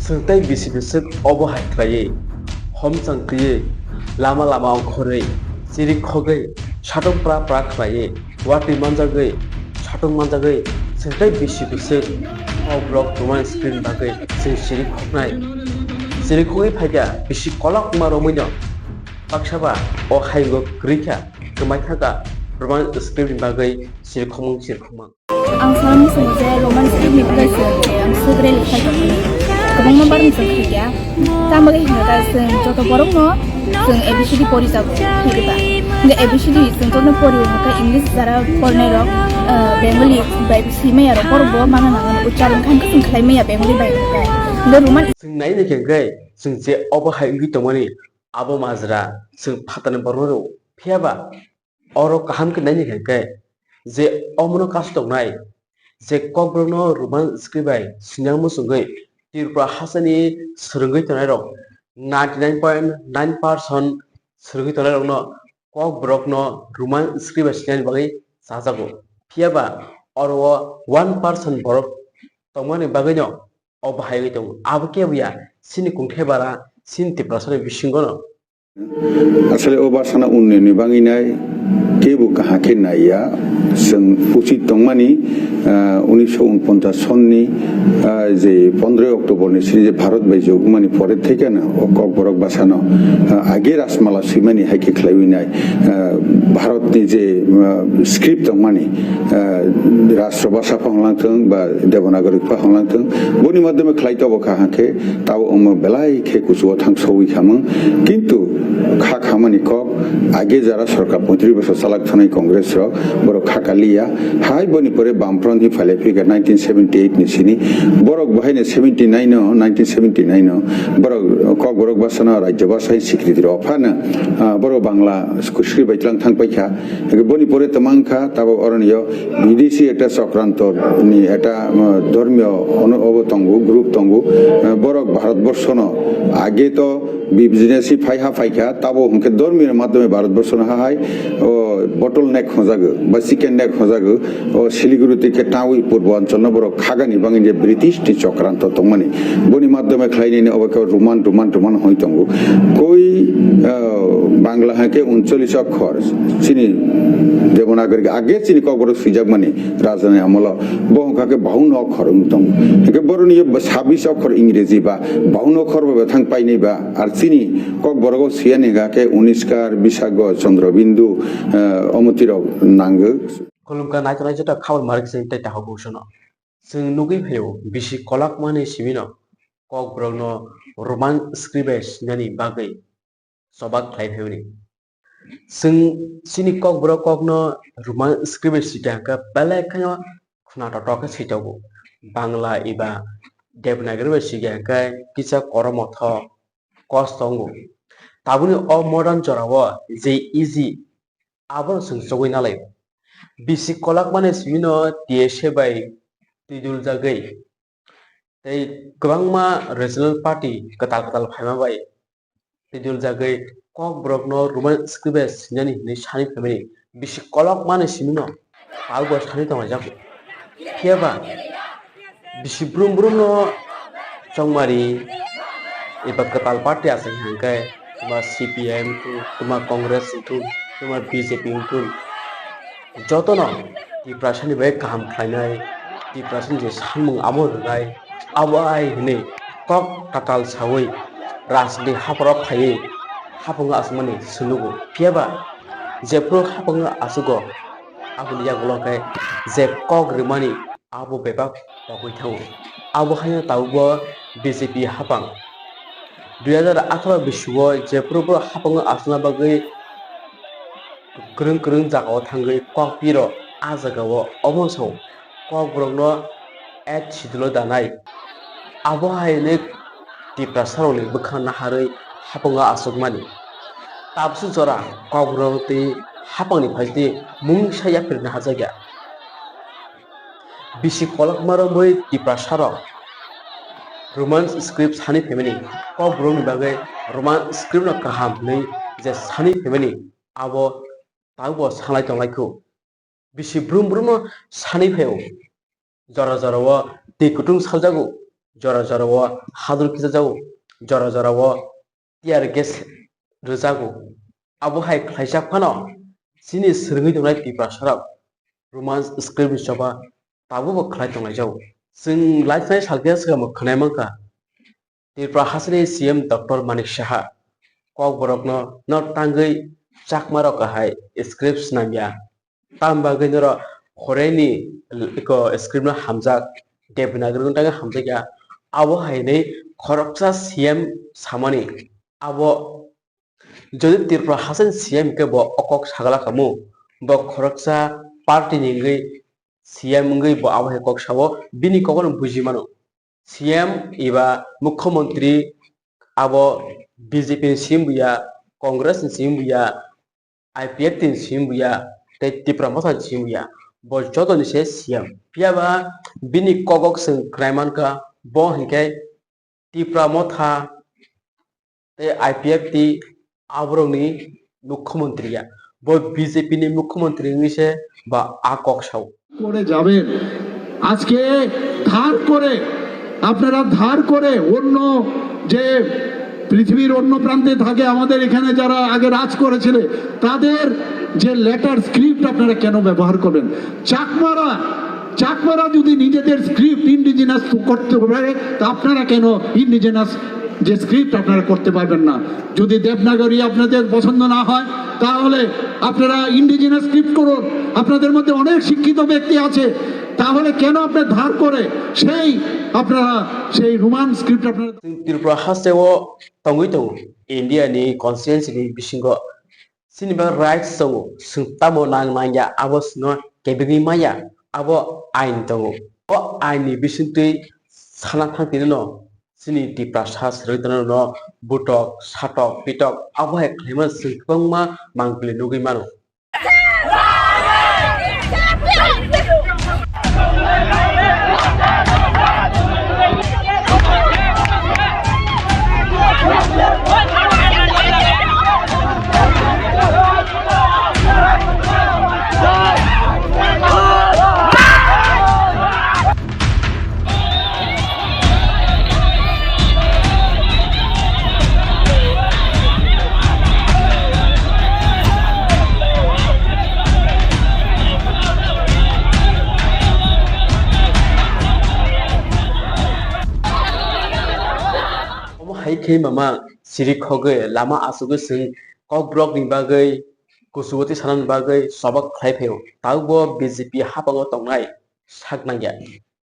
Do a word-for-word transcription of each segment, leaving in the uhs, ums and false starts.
Chwng tei bisi bwswk obo hai khlaiwi, homchang twiwi, lama lama ongkhorwi, chiri khogwi, satung pra pra khlaiwi, watwi manjagwi, satung manjagwi, chwng tei bisi bwswk o borok Roman script ni bagwi chwng chiri khoknai. Chiri khogwi phaikha bisi kolokma romwino. Baksa ba o hayungo kwrwi kha, kwmai thangkha Roman script ni bagwi chiri khokmung chiri khokmung. Ang sana muchungo je Roman script ni bagwi se ang sugre likhai tongmani. Kwbangma barni chwng khaikha. Tamo khe hwnka khe chwng joto borokno chwng A B C D porijago khaikha. Hwnka A B C D chwng jotono poriwi hwnka English jara pornai rok, ah, Bengali bai swi maya rok borok bo mana nangmani uchcharon khan khe chwng khlai maya Bengali bai hwnka. Hwnka Roman. Chwng nai nai khe hwnka chwng je obo hai wngwi tongmani abo majra chwng phatani borokno rw-o. Phiya ba oro kaham khe naini khe hwnkhe je omono kasu tongnai je kokborokno Roman script bai swnam muchungwi Tripura hasteni swrwngwi tongnai rok ninety nine point nine percent swrwngwi tongnai rokno kokborokno Roman script bai swnamni bagwi chajago. Phiya ba oro o one percent borok tongmani bagwino o bahai wngwi tongo. Abo kebo ya chini kungthai bara chini Tiprasani bisingono. Asole o bwsano unnayonni bagwi nai kebo kaham khe naiya. Chwng uchit tongmani, ah, unisho unponchas sonni, ah, je pondroi October ni sini je Bharat bai jogmani pore thekeno o kokborok bwsano, ah, age Rajmala swimani hai khe khlaiwi nai. Ah, Bharat ni je, ah, script tongmani, ah, Rashtra Bhasha phang langthwng ba Devanagari phang langthwng, boni madhyome khlai tobo kha hwnkhe tabo omo belai khe kuchugo thang sogwi khamung. Kintu kha khamani kok age jara sorkar poitris bosor chalak thwnai Congress rok borok kha kaliya. Hai boni pore Bamfront hi phalai phika nineteen seventy eight ni sini. Borok bahaino seventy nine o, nineteen seventy nine o borok kokborok bwsano rajya bwsa hai swikriti rw phano, ah, borok Bangla script bai tlang thang paikha. Boni pore twmang kha tabo oronio bidesi ekta chokranto ni ekta, ah, dhormiyo ono obo tongo, group tongo. Ah, borok Bharat borsono age to business phai ha phaikha, tabo hwnkhe dhormiyo madhyome Bharat borsono ha hai, o, bottle neck hojago ba chicken neck hojago, o, Siliguri twi khe tawi purbo anchal no borok khagani bagwi je British ni chokranto tongmani. Boni madhyome khlainani obo khe Roman, Roman, Roman hoi tongo. Koi, ah, Bangla hai khe uncholish okhor, chini Devanagari age chini kokborok swijak mani rajani amolo, bo wngkha khe bahaun okhor wng tongo. Hwnkhe boroni sabis okhor Ingreji ba bahaun okhor bo bethang painai ba, ar chini kokborok o siyani hwnkha khe Uniskar, Bisargo, Chandra Bindu, ah, omo twi rok nango. Khulumkha naithok naithok khabor marik chwng tei takhuk busono. Chwng nugwi phaio bisi kolokmani simino kokborokno Roman script bai swinani bagwi choba khlai phaimani. Chwng chini kokborok kokno Roman script bai swikha hwnkhe belai kheno khna totok khe switogo. Bangla eba Devanagari bai swikha hwnkhe kisa koromotho kosto wngo. Tabukni o modern jorao je easy abono chwng chogwi nalaio. Bisi kolokmani simino T S A bai twiduljagwi tei kwbangma regional party kwtal kwtal phaima bai twiduljagwi kokborokno Roman script bai swinani hinwi sani phaimani bisi kolokmani simino tabukbo sani tonglaijak. Phiya ba bisi brum brumno chongmari eba kwtal party aswk hwnkhe twma C P I M wngthung, twma Congress wngthung, twma B J P wngthung, jotono Tiprasani bai kaham khlainai, Tiprasani je samung amo rwnai, abo ai hwnwi kok tatal saui rajni hapharo phaiwi haphango achukmani swnugo. Phiya ba jephru haphango achugo, aboni yagulo khe je kok rwmani abo bebak pogwi thango. Abo haino tabukbo B J P haphang dui hajar atharo bisio jephru borok haphango achukna bagwi kwrwng kwrwng jagao thangwi kok piro, a jagao omo sao kokborokno eighth schedule-o danai. Abo hai hwnwi Tiprasarokni bwkha naharwi haphango achukmani. Tabukhe jora kokborok tei haphangni phaisni mungsa yapri naharjakya. Bisi kolokma romwi Tiprasarok Roman script sani phaimani, kokborokni bagwi Roman script-no kaham hwnwi je sani phaimani, abo tabukbo sanlai tonglaikho. Bisi brum brumno sani phaio. Jora jorao twi kutung saljago, jora jora o hadul khichajago, jora jora o tear gas rwjago. Abo hai khlaijak phano chini swrwngwi tongnai Tiprasarok Roman script ni choba tabukbo khlai tonglaijago. Chwng laisnai salkhe swkangbo khwnai mankha, Tripura hasteni C M Doctor Manik Saha Kokborokno no tangwi Chakmarok hai script snamya. Tam bagwi norok horeni eko script no hamjak, Devanagari no tangwi hamjakya. Abo hai hinwi khoroksa C M samani. Abo jodi Tripura hasteni C M hinkhe bo o kok sagala khamu. Bo khoroksa party ni wngwi C M wngwi bo abo hai kok sao, bini kokono buji mano. C M eba mukhyamantri abo B J P ni C M buya, Congress ni C M buya, I P F T ni C M buya, tei Tipra Motha ni C M buya. Bo jotoni se C M. Phiyaba bini kokok chwng khwnai mankha, bo hinkhe Tipra Motha tei I P F T aborokni mukhyamantri ya. Bo B J P ni mukhyamantri wngwi se ba a kok sao. করে যাবেন। আজকে ধার করে, আপনারা ধার করে অন্য যে পৃথিবীর অন্য প্রান্তে থাকে আমাদের এখানে যারা আগে রাজ করেছিলেন, তাদের যে লেটার স্ক্রিপ্ট আপনারা কেন ব্যবহার করবেন? চাকমারা, চাকমারা যদি নিজেদের স্ক্রিপ্ট ইন্ডিজিনাস করতে পারে, তা আপনারা কেন ইন্ডিজিনাস যে স্ক্রিপ্ট আপনারা করতে পারবেন না? যদি দেবনাগরী আপনাদের পছন্দ না হয়, তাহলে আপনারা ইন্ডিজিনাস স্ক্রিপ্ট করুন। আপনাদের মধ্যে অনেক শিক্ষিত ব্যক্তি আছে, তাহলে কেন আপনার ধার করে সেই আপনারা সেই রোমান স্ক্রিপ্ট আপনারা Tripura hasteo tongwi tongo, India ni constituency ni bisingo chini bagwi rights tongo, chwng tamo nang nangya abo chwngno kebengwi manya, abo ain tongo. O ain ni bisingtwi sana thang tini no chini Tiprasa swrwngwi tongnai rokno butok, satok, pitok abo hai khlaimano chwng kwbangma mangpili nugwi mano. Omo hai khe mama siri khogwi lama asugwi chwng kokborok ni bagwi kuchugo twi sanani bagwi chobak khlai phaio. Tabukbo B J P haphango tongnai sak nangya.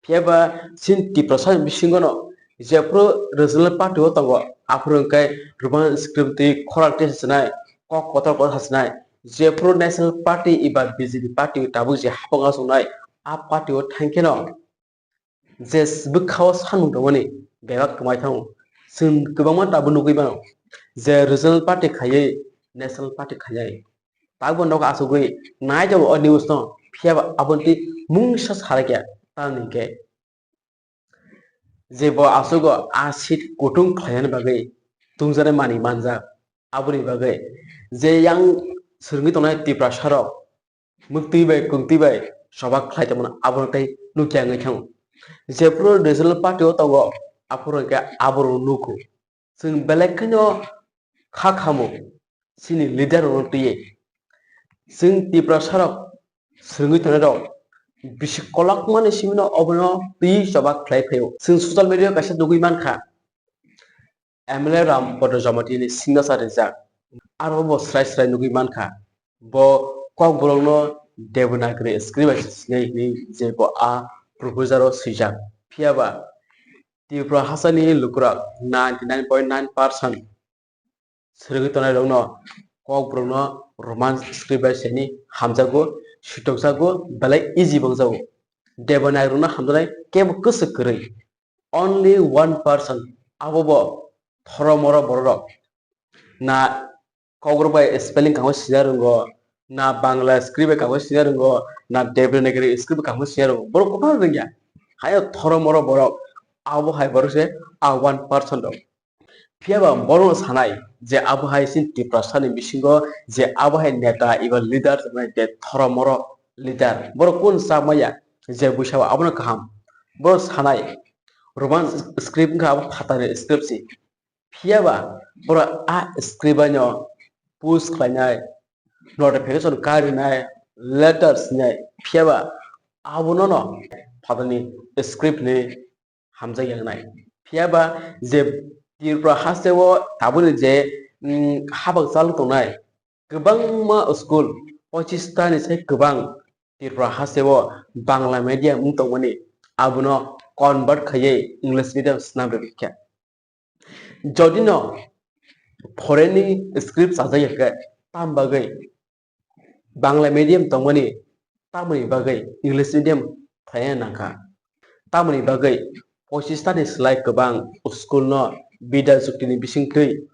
Phiyaba chini Tiprasa ni bisingo no jephru regional party o tongo, aphuru hwnkhe Roman script twi khorang twi sachinai, kok kotor kotor sachinai, jephru National Party eba B J P party tabuk je haphango achuknai, a party o thangkheno je bwkhao sanmung tongmani bebak kwmai thango. Chwng kwbangma tabuk nugwi mano je regional party khaiwi National Party khainai. Tabukbo nogo achugwi nai tongo o news no, phiyaba aboni twi mungsa sarakya tamni hwnkhe je bo achugo a seat kutung khlainani bagwi tungjaknai manwi manjak. Aboni bagwi je yang swrwngwi tongnai Tiprasarok mwktwi bai kwngtwi bai choba khlai tongmano abono tei nukya wngwi thango. Jephru regional party o tongo aphuru hwnkhe aborok nugo. Chwng belai kheno kha khamo chini leader rokno twiwi. Chwng Tiprasarok swrwngwi tongnai rok bisi kolokmani simino obono twiwi choba khlai phaio. Chwng social media o kaisa nugwi mankha, M L A Ram Bhadracharyani signature rijak. Aro bo srai srai nugwi mankha, bo kokborokno Devanagari script bai se sinai hinwi je bo a proposal o swijak. Phiyaba Tripura hasteni lukurok ninety nine point nine percent swrwngwi tongnai rokno, kokborokno Roman script bai seni hamjago, sitokjago, belai easy bo wngjago. Devanagari rokno hamjaknai kebo kwswk kwrwi. Only one person, abo bo thoro moro bororok. Na kokrok bai spelling kamo sina rwngo, na Bangla script bai kamo sina rwngo, na Devanagari script bai kamo sina rwngo. Borok kwbang rwngya. Haino thoro moro borok. Abo hai borok se a one person rok. Phiyaba borokno sanai je abo hai chini Tiprasani bisingo je abo hai neta eba leader tongnai je thoro moro leader. Borok kun cha maya je buisao abono kaham. Borok sanai Roman script wngkha abo phatarni script se. Phiya ba borok a script bai no push khlainai, notification karinai, letters nai, phiya ba abono no phatarni script ni hamjak ya wngnai. Phiya ba je Tripura hasteo tabukni je, mm, habak chalo tongnai, kwbangma school, pochista ni sai kwbang Tripura hasteo Bangla medium wng tongmani, abono convert khaiwi English medium swnam rwkha. Jodi no foreign ni script chajak ya khe, tam bagwi Bangla medium tongmani, tamoni bagwi English medium khlaina nangkha. Tamoni bagwi pochista ni slai kwbang school no Bidya Jyoti ni bisingtwi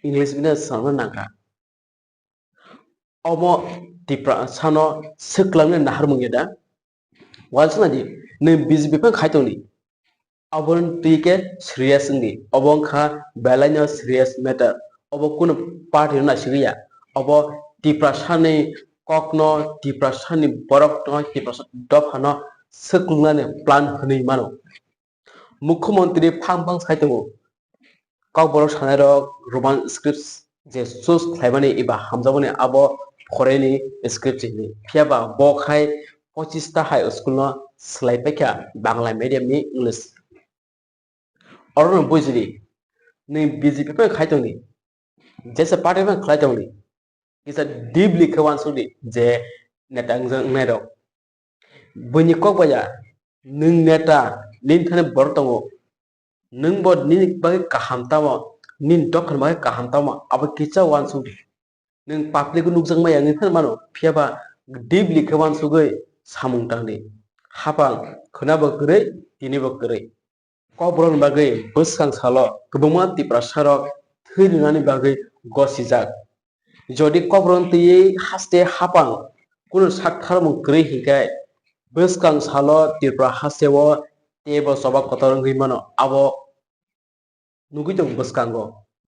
English medium swnamna nangkha. Omo Tiprasa no swklangnai naharmung ya da? Uansuknai di, nwng B J P phano khai tongdi. Aboni twi khe serious wngdi. Obo wngkha belai no serious matter. Obo kunu party no naisigwi ya. Obo Tiprasa ni kokno, Tiprasa ni borok no, Tiprasa dopha no swklangnani plan hwnwi mano. Mukhyamantri phang phang sai tongo. Kokborok sanai rok Roman scripts je choose khlaimani eba hamjakmani abo foreign ni script se hwnwi. Phiya ba bo khai pochista high school no swlai paikha Bangla medium ni English. Oro no bujidi, nwng B J P phano khai tongdi, jesa party phano khlai tongdi, kisa deeply khe uansukdi je neta wngjaknai rok. Buini kok bai ya, nwng neta, nini thani borok tongo, nwng bo nini bagwi kaham tamo, nini dophani bagwi kaham tamo, abo kisa uansukdi. Nwng public o nukjak maya wngwi phano mano, phiya ba deeply khe uansugwi samung tangdi. Hapang khwnabo kwrwi, tinibo kwrwi. Kokborokni bagwi bwskang salo kwbangma Tiprasarok thwi rwnani bagwi gosijak. Jodi kokborokni twiwi haste hapang kunu sak tharmung kwrwi hinkhe, bwskang salo Tripura hasteo teibo choba kotor wngwi mano, abo nugwi tongo bwskango.